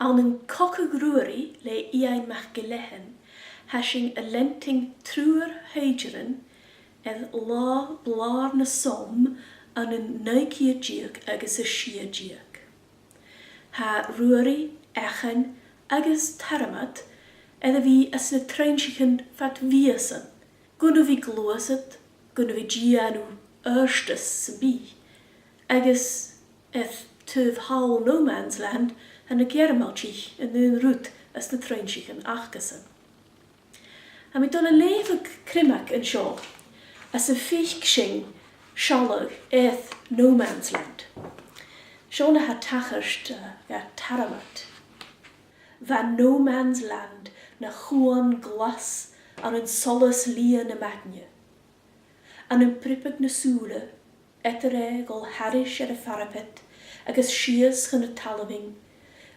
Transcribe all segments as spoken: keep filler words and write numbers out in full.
Ann an Cogadh Ruairidh le Iain MacGill-Eain, tha sinn a' leantainn triùir shaighdearan air latha blàr na Somme ann an naoi ceud deug agus a sia deug. Tha Ruairidh, Eachann agus Tormod air a bhith anns na trainnsichean fad mhìosan, gun a bhith a' gluasad, gun a bhith a' dèanamh adhartas sam bith, agus air taobh thall No Man's Land, tha na Gearmailtich an aon rud anns na trainnsichean acasan. Tha mi a' dol a leughadh criomag an seo, anns am faic sinn sealladh air No Man's Land. Seo na tha a' tachairt, eh, do Thormod. Bha No Man's Land na chuan glas ann an solas liath na maidne. Ann am priobadh na sùla, eadar e a dhol thairis air a' pharapet agus sìos chun an talamhainn,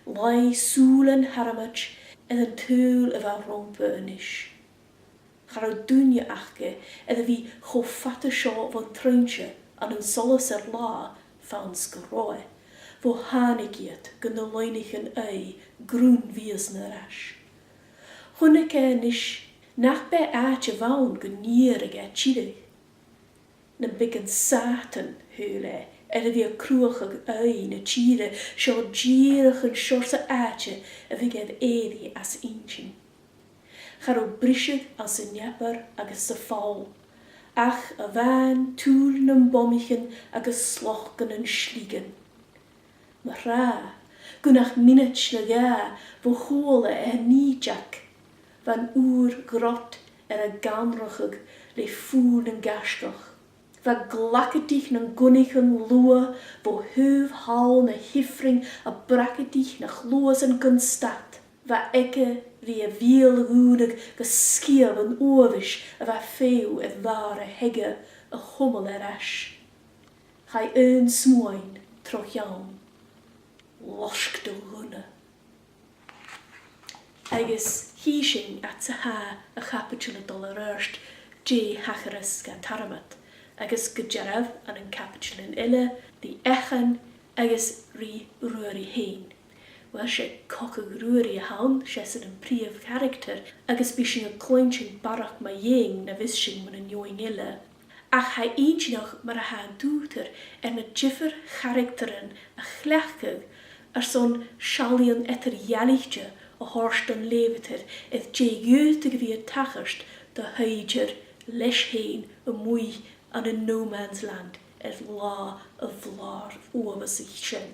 laigh sùilean Thormoid air an t-saoghal a bha romhpa a-nis. Cha robh duine aca air a bhith cho fada seo bhon trainnse ann an solas air latha fhad 's gun robh e, bho thàinig iad gu na loidhnichean aghaidh grunn mhìosan air ais. Chunnaic e a-nis nach b' e àite a bh' ann gun iarradh e tilleadh. Nam biodh an Sàtan, shaoil e, air a bhith a' cruthachadh aghaidh na tìre seo dìreach an seòrsa àite a bhiodh air èirigh às inntinn. Cha robh briseadh anns an Dnieper agus sa pholl, ach a-mhàin tùil nam bomaichean agus slocan nan sligean. Mar-thà, gun ach mionaid no dhà bho chuala e an nì-deag, bha an ùir ghrod air a gànrachadh le fuil nan gaisgeach. Bha glagadaich nan gunnaichean luath bho thaobh thall na h-ifrinn a' bragadaich na chluasan gun stad. Bha aige ri a bheul a dhùnadh gu sgiamh an uabhais a bha feitheamh air bàrr a theanga a chumail air ais. Chaidh aon smuain tro cheann. Loisg do ghunna. Agus chì sinn fhad 's a tha a' chaibideil a' dol air adhart dè thachras do Thormod, agus gu dearbh ann an caibideilean eile, ri Eachann agus ri Ruairidh fhèin. Uill, 's e Cogadh Ruairidh a th' ann, 's esan am prìomh charactar, agus bidh sinn a' cluinntinn barrachd mu dheidhinn na bhios sinn mun an fheadhainn eile. Ach tha e inntinneach mar a tha an t-ùghdar air na diofar charactaran a chleachdadh airson seallaidhean eadar-dhealaichte a thoirt don leughadair air dè dh'fhaodadh a bhith a' tachairt do shaighdear leis fhèin a-muigh ann an No Man's Land air latha a' bhlàir uabhasach sin.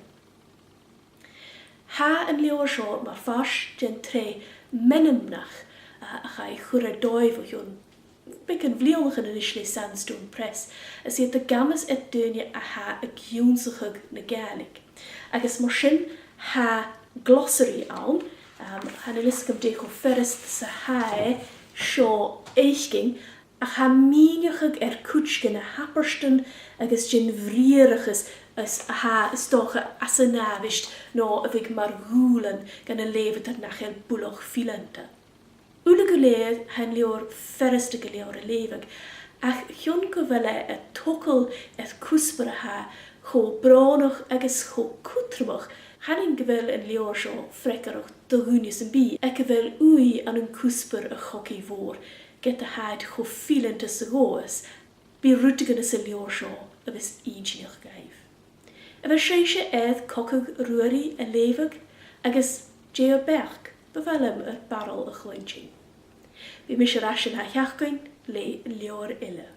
Tha an leabhar seo mar phàirt den t-sreath meanmnach a, a chaidh a chur air dòigh bho chionn beagan bhliadhnaichean a-nis le Sandstone Press, is iad ag amas air daoine a tha ag ionnsachadh na Gàidhlig. Agus mar sin, tha glossary ann, um, chan eil fhios agam dè cho furasta 's a tha e seo fhaicinn, ach tha mìneachadh air cuid de na h-abairtean agus den bhriathrachas a tha, is dòcha, anns an àbhaist no a bhiodh mar dhùbhlan dhan an leughadair nach eil buileach fileanta. Uile gu lèir, tha an leabhar furasta gu leòr a leughadh, ach chionn gu bheil e a' togail air cuspair a tha cho brònach agus cho cudromach, chanainn gu bheil an leabhar seo freagarrach do dhuine sam bith aig a bheil ùidh ann an cuspair a' chogaidh mhòir, ged a tha iad cho fileanta 's a ghabhas. Bidh rudeigin anns an leabhar seo a bhios inntinneach dhuibh. A bheil sibhse air Cogadh Ruairidh a leughadh, agus dè ur beachd? Bu mhath leam ur barail a chluinntinn. Bidh mise air ais an ath-sheachdain le leabhar eile.